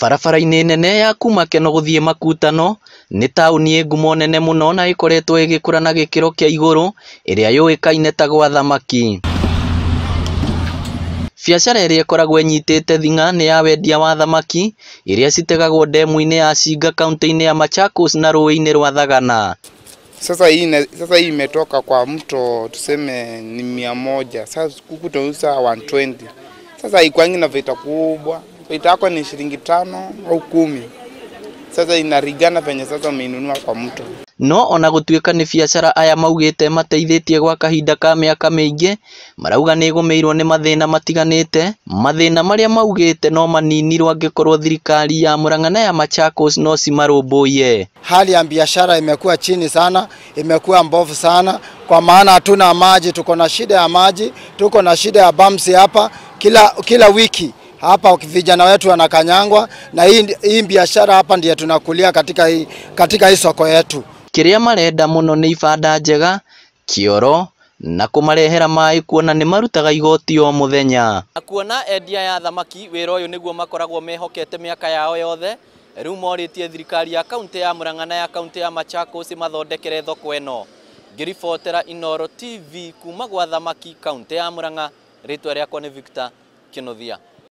Barabara-inĩ nene ya kuma Keno gũthiĩ Makutano nĩ taũni ĩ ngumo nene mũno na ĩkoretwo ĩgĩkũra na gĩkĩro kĩa igũrũ ĩrĩa yũĩkaine ta gwa thamaki. Biacara ĩrĩa ĩkoragwo ĩnyitĩte thing'a nĩ ya wendia wa thamaki iria citegagwo ndemu-inĩ ya Singa kaunti-inĩ ya Machakos na rũĩ-inĩ rwa Thagana. Sasa hii imetoka kwa mto, tuseme ni 100. Sasa kuku tunauza 120. Sasa haikuangi na faida kubwa. Faida yako ni shilingi 5 au 10. Sasa inalingana venye sasa umeinunua kwa mto. No ona gũtuĩka nĩ biacara aya maugĩte mateithĩtie gwa kahinda ka mĩaka mĩingĩ, marauga nĩ ĩgũmĩirwo nĩ mathĩna matiganĩte, mathĩna marĩa maugĩte no maninirwo angĩkorwo thirikari ya Murang'a na ya Machakos no cimarũmbũiye. Hali ya biashara imekuwa chini sana, imekuwa mbovu sana, kwa maana hatuna maji, tuko na shida ya maji, tuko na shida ya bumps hapa kila wiki hapa vijana wetu wanakanyangwa, na hii biashara hapa ndiye tunakulia katika hii soko yetu. Kĩrĩa marenda mũno nĩ ibanda njega, kĩoro na kũmarehera maĩ kuona nĩ marutaga igoti o mũthenya. Na kuona endia ya thamaki wĩra ũyũ nĩguo makoragwo mehokete mĩaka yao yothe, rĩu morĩtie thirikari ya kaunti ya Murang'a na ya kaunti ya Machakos ĩmathondekere thoko ĩno. Ngĩribotera Inooro TV kuma gwa thamaki kaunti ya Murang'a, rĩtwa rĩakwa nĩ Victor Kinuthia.